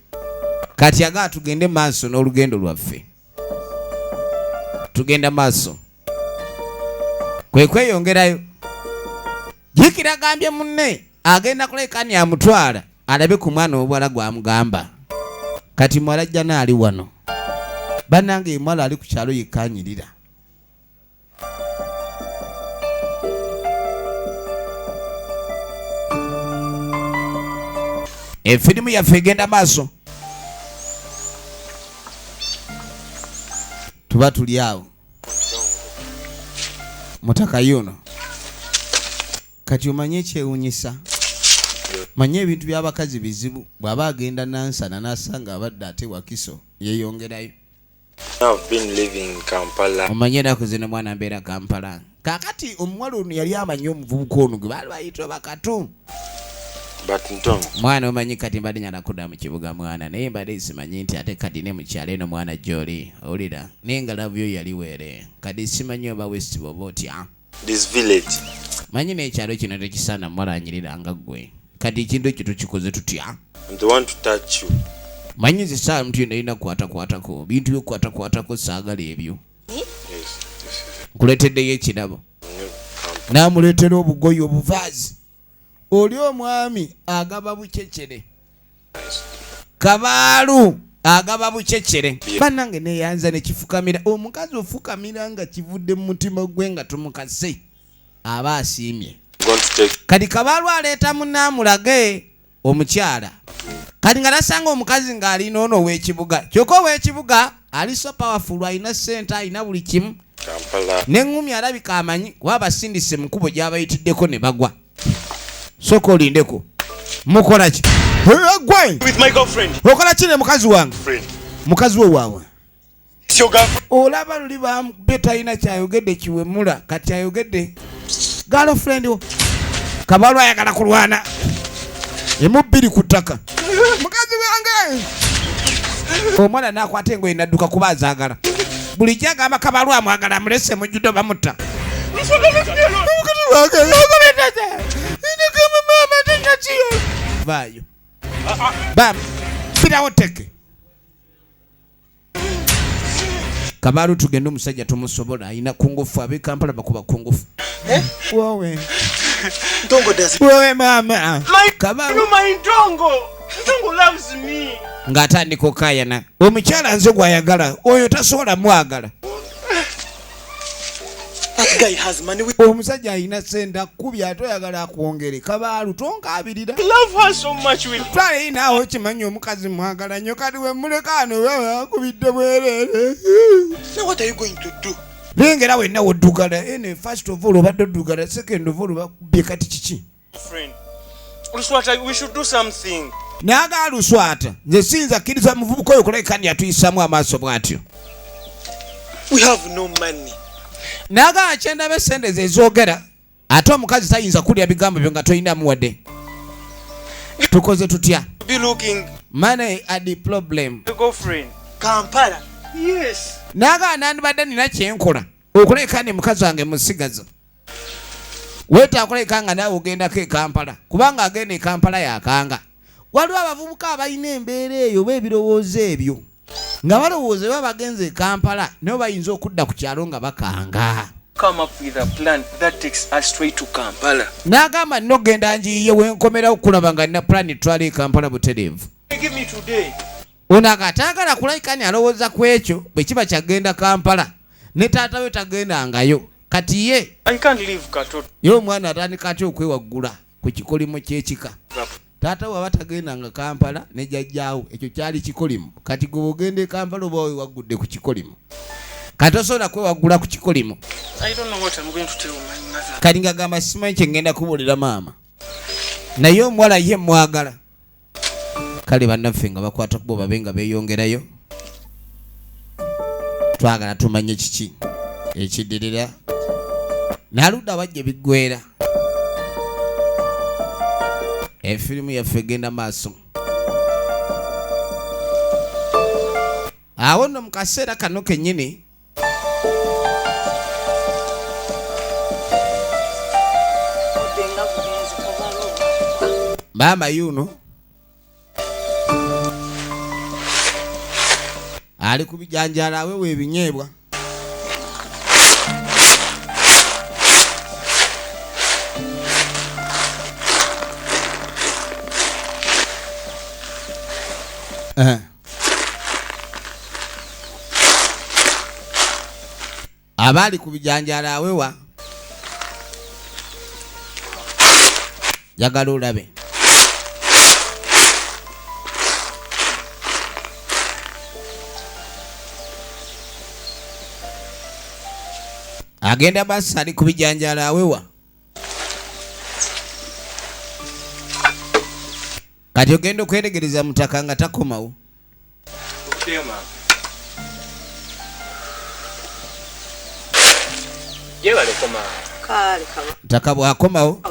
Kati agaa tugende maaso n'olugendo lwaffe, tugenda maaso kwe kweyongerayo. Jikira agambye munne agenda kulekani amutwala alabe ku mwana obuwala gwamugamba. Kati muwala ajja naali wano bannange, omuwala ali ku kyalo yekanyirira. Efirimu yaffe egenda maaso, tuba tuli awo. Mutaka yuno kati omanye ekyewunyisa, manye ebintu by'abakazi bizibu. Bw'aba agenda Nansana n'asanga abadde ate Wakiso yeeyongerayo. I've been living in Kampala. Omanye ennaku zino mwana mbeera Kampala. Kaakati omuwala ono yali amanyi omuvubuka ono gwe baali bayitwa Bakatu. But Ntongo, Mwana omanyi kati mbadde nyala kudda mu kibuga mwana, naye mbadde simanyi nti ate kati ne mukyalo eno mwana gy'oli owulira, naye nga love yo yali weere. Kati simanyi oba wesiba oba otya. This village, Manyi n'ekyalo kino tekisaana muwala anyirira nga ggwe. Kati ekintu ekyo tukikoze tutya? I'm the one to touch you. Manyi nze saa muntu yonna erina kukwatakwatako bintu byokukwatakwatako, saagala ebyo. Yes. Nkuleeteddeyo ekirabo. New Kampala. N'amuleetera obugoye obuvaazi. Oli omwami agaba bucecere, kabaalu agaba bucecere. Bannange neyanza nekifukamira omukazi ofukamira nga kivudde mu mutima gwe nga tumukase aba asiimye. I'm going to take Kati kabaalu aleeta munaamulage omukyala. Kati nga nasanga omukazi ng'alina ono ow'ekibuga, kyokka ow'ekibuga ali so powerful, alina ssente, alina buli kimu. Kampala. Neŋŋumi alabika amanyi kuba abasindise mu kkubo gy'abayitiddeko ne bagwa. Sooka olindeko, mukola ki? Eh, gwe! With my girlfriend. Okola ki ne mukazi wange? Friend. Mukazi we waawe? It's your girlfriend. Olaba luli bamukubye talina kyayogedde kiwemula, kati ayogedde girlfriend wo. Kabalwa ayagala kulwana emu bbiri ku ttaka. Mukazi wange! Omwana n'akwata engoye n'adduka kuba azaagala. Bulijjo agamba Kabalu amwagala amulese mujjudde bamutta. Vaayo. Bam. Birawo teke. Kabalu tugende omusajja tumusobola alina kungufu ab'e Kampala bakuba kungufu. Eh? Wowe. Ntongo does. Wowe maama. Kabalu. No, my Ntongo. Ntongo loves me. Ng'atandika okaayana. Omukyala nze gw'ayagala oyo tasobola mwagala. That guy has money. We Omusajja alina ssente akubye ate oyagala akwongere. Kabaalu tonkaabirira. love her so much. We Twala eri naawe okimanyi omukazi mwagala nnyo kati we muleka wano wewe akubidde bwereere. Now what are you going to do? Lengera wenna woddugala. Ene first of all obadde oddugala, second of all bakubye kati kiki? Friend. Luswata, we should do something. N'agaa Luswata, nze siyinza kkiriza muvubuka oyo kulabika nti atuyisaamu amaaso bw'atyo. We have no money. N'agaa kyendaba essente ze zoogera ate omukazi tayinza kulya bigambo byo nga tolinamu wadde. Tukoze tutya? Be looking. Money are the problem. The girlfriend. Kampala. Yes. N'agaa nandibadde nina kye nkola okulabika nti mukazi wange musigaza. Weetaaga kulabika nga naawe ogendako e Kampala kubanga agenda e Kampala yakanga. Waliwo abavubuka abalina embeera eyo oba ebirowoozo ebyo nga balowooza baba bagenze e Kampala naye bayinza okudda ku kyalo nga bakanga. Come up with a plan that takes us straight to Kampala. N'agamba nina okugenda njiyiye wenkomerawo okulaba nga nina pulaani etwala e Kampala butereevu. Give me today. Ono akataagala kulabika ni alowooza ku ekyo bwe kiba kyagenda Kampala ne taata we tagendangayo kati ye I can't leave Katoto. ye omwana atandika atya okwewaggula ku kikolimo ky'ekika. Taata we aba tagendanga Kampala ne jjajjaawe ekyo kyali kikolimo kati gwe bw'ogenda e Kampala oba wewaggudde ku kikolimo kati osobola kwewaggula ku kikolimo. I don't know what I'm going to tell my mother. Kati ng'agamba simanyi kye ngenda kubuulira maama naye omuwala ye mwagala. Kale bannaffe nga bakwata kubo babe nga beeyongerayo twagala tumanye kiki ekiddirira n'aludda wajja biggwera. Efirimu yaffe egenda maaso. Awo nno mu kaseera kano kennyini maama yuno ali ku bijanjaalo awewa ebinyeebwa. Abaali ku bijanjaalo awewa njagala olabe. Agenda basi ali ku bijanjaalo awewa. Kati ogenda okweregereza mutaka nga takomawo. Mutaka bw'akomawo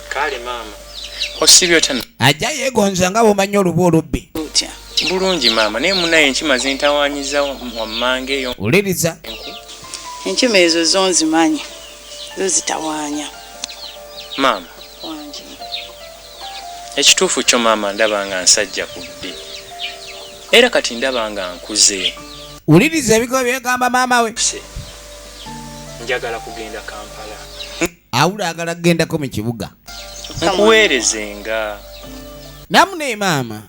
Kale maama. Osibye otya? Ajja yeegonza nga bw'omanyi olubu olubbi. Bulungi maama, naye munnaye enkima zintawaanyiza wammanga eyo. Wuliriza. Enkima ezo zo nzimanyi, zo zitawaanya. Maama. Wangi. Ekituufu kyo maama ndaba nga nsajja ku ddi. Era kati ndaba nga nkuze. Wuliriza ebigambo byegamba maama we. Njagala kugenda Kampala. Awula agala kugendako mu kibuga. Nkuweerezenga. Namune maama,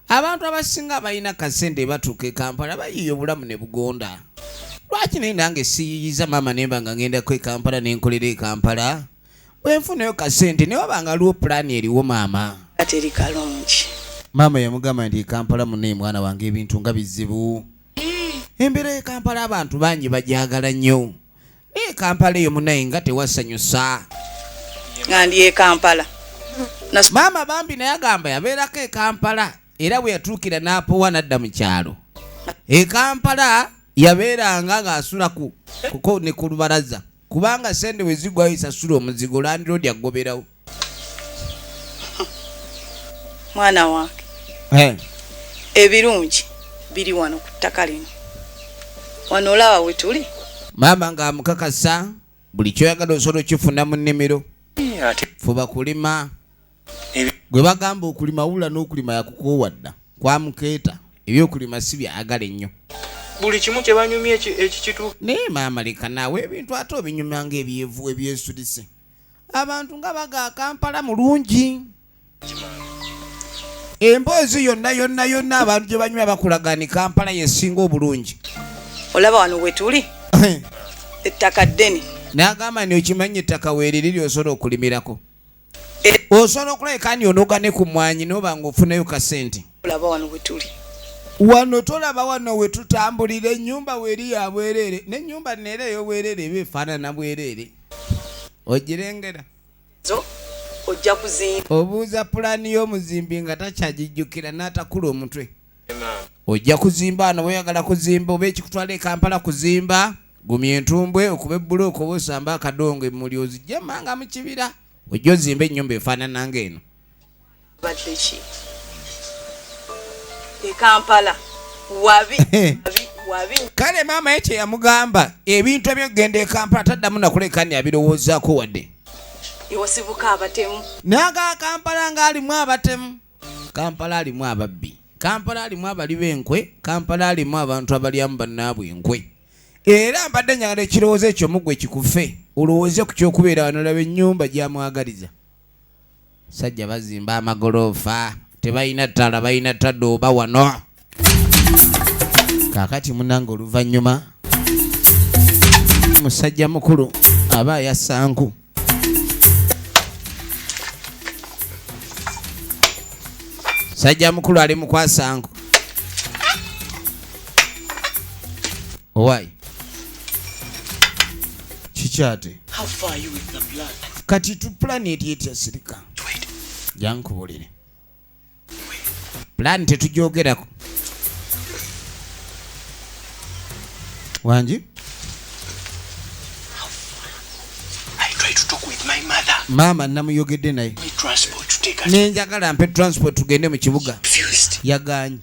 abantu abasinga balina kasente batuuka e Kampala bayiiya obulamu ne bugonda. Lwaki naye nange siyiyiza maama nemba nga ngendako e Kampala ne nkolera e Kampala? Bwe nfunayo kasente ne waba nga waliwo pulaani eriwo maama. Teri kalungi. Maama yamugamba nti e Kampala munne mwana wange ebintu nga bizibu. Embeera y'e Kampala abantu bangi bagyagala nnyo. Naye Kampala eyo munnaye nga tewasanyusa. Nga ndi e Kampala. Maama bambi naye agamba yabeerako e Kampala era bwe yatuukira n'apowa n'adda mu kyalo. E Kampala yabeeranga ng'asula ku kuko ne ku lubalaza kubanga ssente bwe zigwayo esasula omuzigo landiroodi agoberawo. Mwana wange. Ebirungi biri wano ku ttaka lino. Wano olaba we tuli. Maama ng'amukakasa buli kyoyagala osobola okifuna mu nnimiro. Ate Fuba kulima. Gwe bagamba okulima wula n'okulima yakukoowa dda. Kwamukeeta ebyokulima si byayagala ennyo. Buli kimu kye banyumya ekikituufu. Naye maama leka naawe ebintu ate obinyumya ng'ebyevu ebyesulise. Abantu nga baga Kampala mulungi. Emboozi yonna yonna yonna abantu gye banyumya bakulaga ni Kampala y'esinga obulungi. Olaba wano we tuli ettaka ddene. N'agamba nti okimanyi ettaka weeriri ly'osobola okulimirako. Osobola okulabika nti onoga ne ku mmwanyi n'oba ng'ofunayo kasente. Olaba wano we tuli. Wano tolaba wano we tutambulira ennyumba weeri ya bwereere n'ennyumba neera ey'obwereere eba efaanana bwereere. Ogirengera. Zo ojja kuzimba. Obuuza pulaani y'omuzimbi nga takyagijjukira n'atakula omutwe. Ojja kuzimba wano weyagala kuzimba oba ekikutwala e Kampala kuzimba, gumya entumbwe okube bbulooka oba osambe akadongo emmuli ozigye emmanga mu kibira ojje ozimbe ennyumba efaanana ng'eno. Badde ki? E Kampala wabi wabi wabi. Kale maama ye kye yamugamba ebintu eby'okugenda e Kampala taddamu nakuleka ni abirowoozaako wadde. Ewasibuka abatemu. N'aga Kampala ng'alimu abatemu. Kampala alimu ababbi. Kampala alimu abali b'enkwe. Kampala alimu abantu abalyamu bannaabwe enkwe. Era mbadde njagala ekirowoozo ekyo mu ggwe kikufe olowooze ku ky'okubeera wano olaba ennyumba gy'amwagaliza. Sajja bazimba amagoloofa tebalina ttala balina tadooba wano. Kaakati munnange oluvannyuma musajja mukulu aba ayasa nku. Sajja mukulu ali mu kwasa nku. Owaayi kiki ate? How far are you with the plan? Kati tu plan eti etya sirika. Jankubulire. Plan tetugyogerako. Wangi? I tried to talk with my mother. Maama namuyogedde naye. Me transport to take us. Ne njagala mpe transport tugende mu kibuga. Refused. Yagaanye.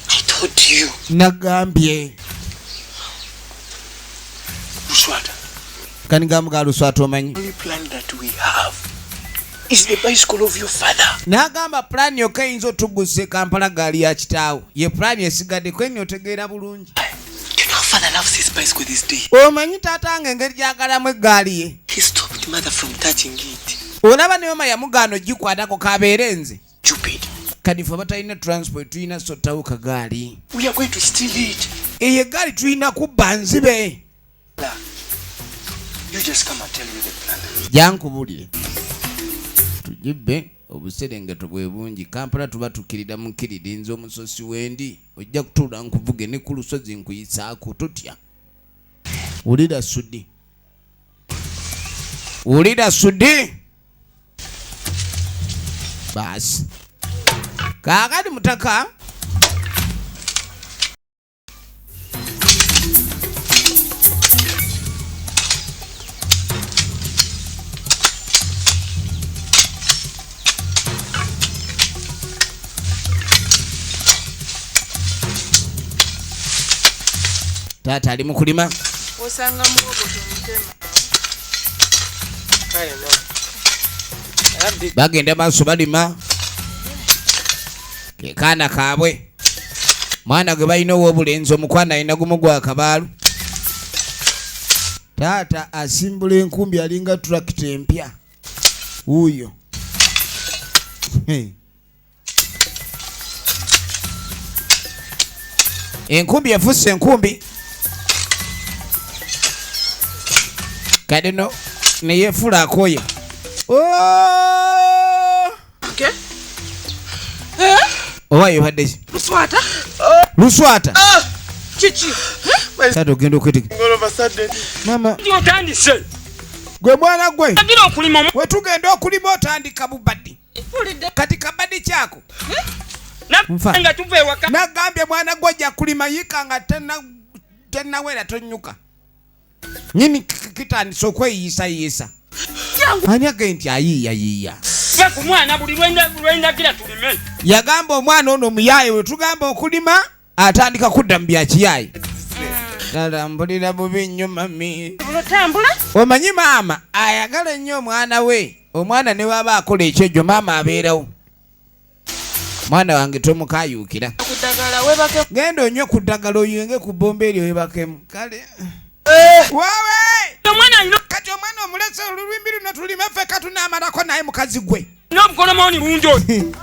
I told you. Nagambye. Luswata. Kanigamuga Luswata omanyi. The only plan that we have is the bicycle of your father. N'agamba pulaani yokka eyinza otugusa e Kampala gaali ya kitaawo. Ye pulaani esigadde kweni otegeera bulungi. You know father loves his bicycle this day. Omanyi taata nga engeri gy'agalamu eggaali ye. He stopped mother from touching it. Olaba ne mama yamugaana ogikwatako kabeere nze. Stupid. Kati ffe abatalina transport tulina sottawo kagaali. We are going to steal it. Eyo eggaali tulina kubba nzibe. You just come and tell me the plan. Jankubuulire. Tugibbe obuserengeto bwe bungi. Kampala tuba tukkirira mu kkiriri nze omusosi wendi ojja kutuula nkuvuge ne ku lusozi nkuyisaako totya. Wulira Sudi. Wulira Sudi. Baasi. Kaakati mutaka taata ali mu kulima. Osanga muwogo tomutema. Bagenda maaso balima. Ke kaana kaabwe. Mwana gwe balina ow'obulenzi omukwana alina gumu gwa kabaalu. Taata asimbula enkumbi alinga tulakita empya. Wuuyo. Enkumbi efuuse enkumbi. Kati no ne yeefuula akooye. Oh! Okay. Oba yobadde ki? Luswata. Luswata. Kiki? Taata ogenda okwetegeka. Mama. Ndi otandise. Gwe mwana gwe. Agira okulima omu- We tugenda okulima otandika bubaddi. Mpulidde. Kati kabaddi kyako. Nfa. Nga tuva ewaka. Nagambye mwana gwe ojja kulima yiika nga tennawera tonnyuka. Nnyini kitandise okweyiisayiisa. Ani agambye nti ayiiyayiiya? Va ku mwana buli lwendagira tulime. Yagamba omwana ono muyaaye, bwe tugamba okulima atandika kudda mu bya kiyaaye. Ddala mpulira bubi nnyo mami. Otambula? Omanyi maama ayagala ennyo omwana we, omwana ne waba akola ekyejjo maama abeerawo. Mwana wange tomukayuukira. Ku ddagala webake. Genda onywe ku ddagala oyenge ku bbomba eryo webakemu. Kale. Wawe! Omwana alina Kati omwana omulese olulwimbi luno tulime ffekka tunaamalako naye mukazi gwe. N'obukolomooni bungi oli.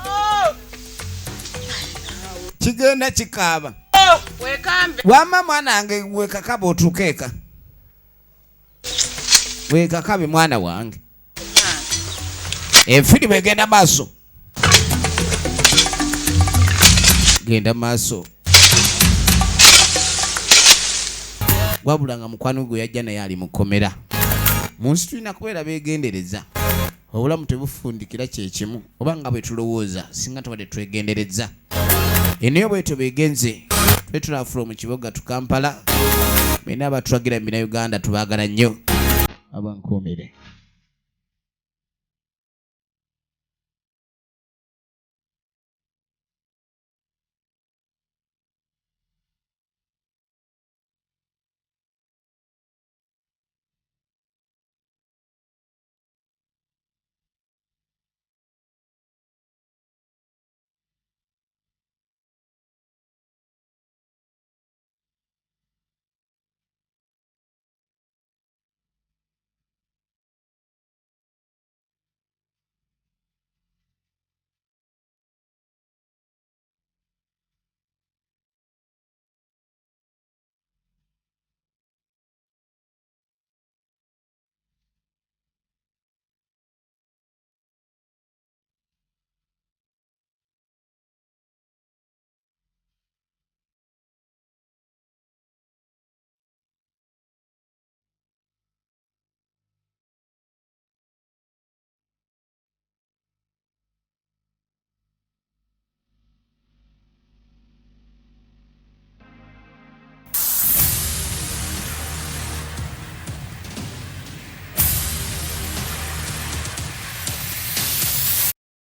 Kigenda kikaaba. Wekambe. Wamma mwana wange wekakabe otuuke eka. Wekakabe mwana wange. Efirimu egenda maaso. Genda maaso. Wabula nga mukwano gwe yajja naye ali mu kkomera. Mu nsi tulina kubeera beegendereza. Obulamu tebufundikira kye kimu oba nga bwe tulowooza singa tubadde twegendereza. Eno bwetyo begenze twetulafula mu kibuga tu Kampala. Mwenna abatwagira mu Bannayuganda tubaagala nnyo. Abankuumire.